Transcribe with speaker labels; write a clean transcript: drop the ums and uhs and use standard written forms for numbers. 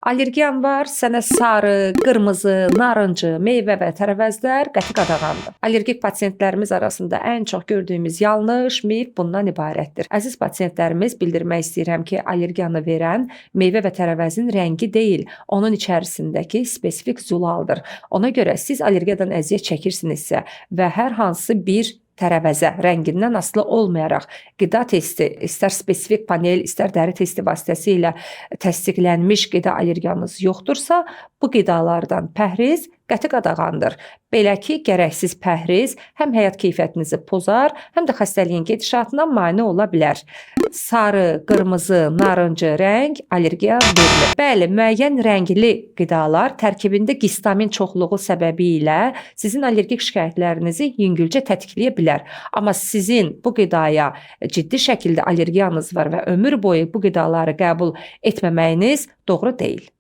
Speaker 1: Allergiyan var, sənə sarı, qırmızı, narıncı, meyvə və tərəvəzlər qəti qadağandır. Allergik pasientlərimiz arasında ən çox gördüyümüz yanlış mif bundan ibarətdir. Əziz pasientlərimiz, bildirmək istəyirəm ki, allergiyanı verən meyvə və tərəvəzin rəngi deyil, onun içərisindəki spesifik zülaldır. Ona görə siz allergiyadan əziyyət çəkirsinizsə və hər hansı bir tərəvəzə rəngindən asılı olmayaraq qida testi, istər spesifik panel, istər dəri testi vasitəsilə təsdiqlənmiş qida allergiyanız yoxdursa, bu qidalardan pəhriz qəti qadağandır. Belə ki, gərəksiz pəhriz həm həyat keyfiyyətinizi pozar, həm də xəstəliyin gedişatına mane ola bilər. Sarı, qırmızı, narıncı rəng allergiya vermir. Bəli, müəyyən rəngli qidalar tərkibində histamin çoxluğu səbəbilə sizin allergik şikayətlərinizi yüngülcə tətikləyə bilər. Amma sizin bu qidaya ciddi şəkildə allergiyanız var və ömür boyu bu qidaları qəbul etməməyiniz doğru deyil.